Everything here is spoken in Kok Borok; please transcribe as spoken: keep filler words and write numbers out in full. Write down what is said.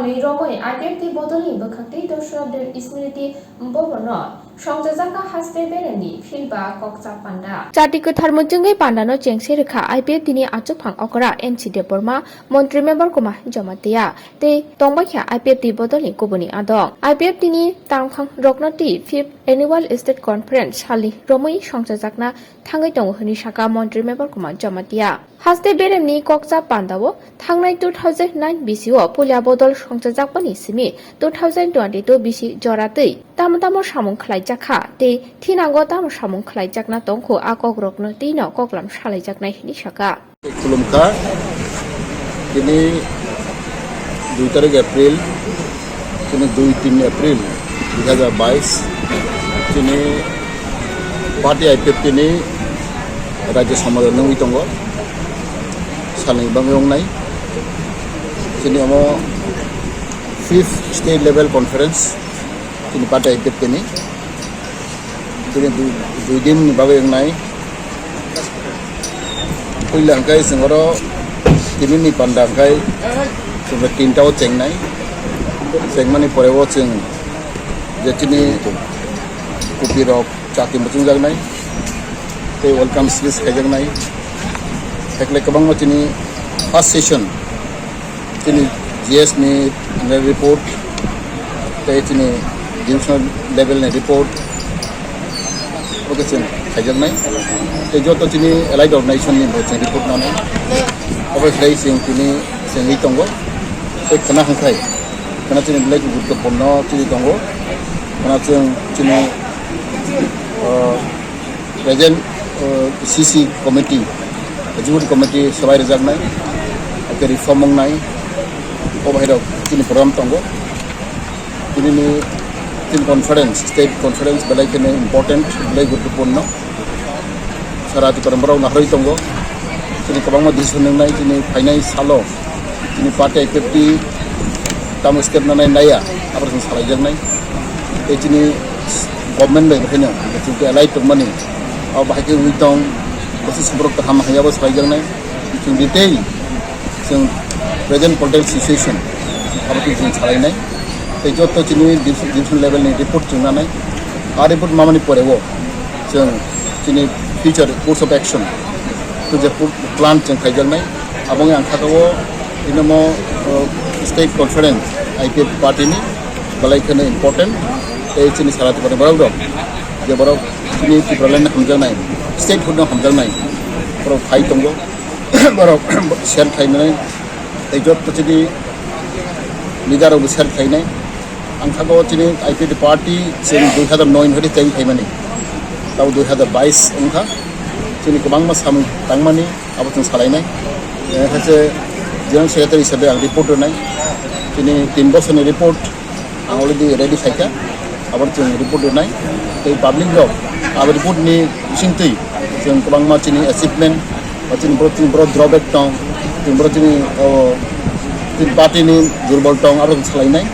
Ni romwi I P F T bodolni bwkhak tei Dosra Smriti Bhavanno songchajakha haste beremni field ba kokcha panda. Chati kwthar muchungwi pandano chengse rwkha I P F T ni achukphang okra M C Debbarma, montri member Kumar Jamatia tei tongbaikha I P F T bodolni kubuni adong. I P F T ni tangphang rokno twi fifth annual state conference salni romwi songchajakna thangwi tongo hwnwi sakha montri member Kumar Jamatia. Haste beremni kokcha pandao thangnai two thousand nine bisio puila bodol songchajakmani simi two thousand twenty-two bisi jora twi tamo tamo samung khlaijakha tei thinango tamo samung khlaijakna tongkhu a kokrokno twino koklam salaijaknai hwnwi sakha. Khulumkha, tini dui tarik April, tini dui tin April dui hajar bais, tini party I P F T ni Rajya Samada nungwi tongo, salni bagwi wngnai. Tini omo fifth state level conference, tini party I P F T ni, tini dui, dui din ni bagwi wngnai. Puila hwnkhe chwng oro tini ni panda hwnkhe chwng tinta o chengnai, chengmani pore o chwng je chini kupi rok chati muchungjaknai tei welcome speech khaijaknai. Hakle kwbangma chini first session chini G S ni report tei chini divisional level ni report oke chwng khaijaknai tei joto chini allied organization ni bo chwng report nanai. Obo khlai chwng tini chwngwi tongo tei khwna hwnkhai khwna chini belai guruttopurno chini tongo khwna chwng chini ah, Present, uh, C C committee, executive committee swbai rwjaknai, ake reform wngnai, o bahairok chini program tongo. Tini ni chini conference, state conference belai kheno important, belai guruttopurno. Sara Tripura borok naharwi tongo. Chini kwbangma decision wngnai, chini phainai salo. Chini party I P F T tamo step nanai naiya, abo chwng salaijaknai. Tei chini government bai bahaino chwng tei alai tongmani, abo bahai khe wngwi tong, bwswk subrok kaham hai abo salaijaknai. Chwng detail, chwng present political situation, abo chwng chwng salainai. Tei joto chini division, division level ni report chwng nanai. A report mamani pore o chwng chini future course of action, to je plan chwng khaijaknai. Abo wngwi ang kha o, ino mo, uh, state conference I P F party ni belai kheno important. Tei chini sara Tripura borok rok, je borok chini Tipraland no hamjaknai, statehood no hamjaknai, borok phai tongo, borok share khainai, tei joto chini leader rok bo share khainai. Ang kha o chini I P F T party chwng dui hazar noi ni hodi cheng khaimani. Tabo dui hazar bais wngkha. Chini kwbangma samung tangmani abo chwng salainai. Eh, hai se General Secretary hisabe ang report rwnai. Chini tin bosorni report ang already ready khaikha. Abo chwng report rwnai. Tei public rok abo report ni bisingtwi chwng kwbangma chini achievement, ba chini boro, chini boro drawback tong, chini boro chini, oh, chini party ni durbol tong, abo chwng salainai.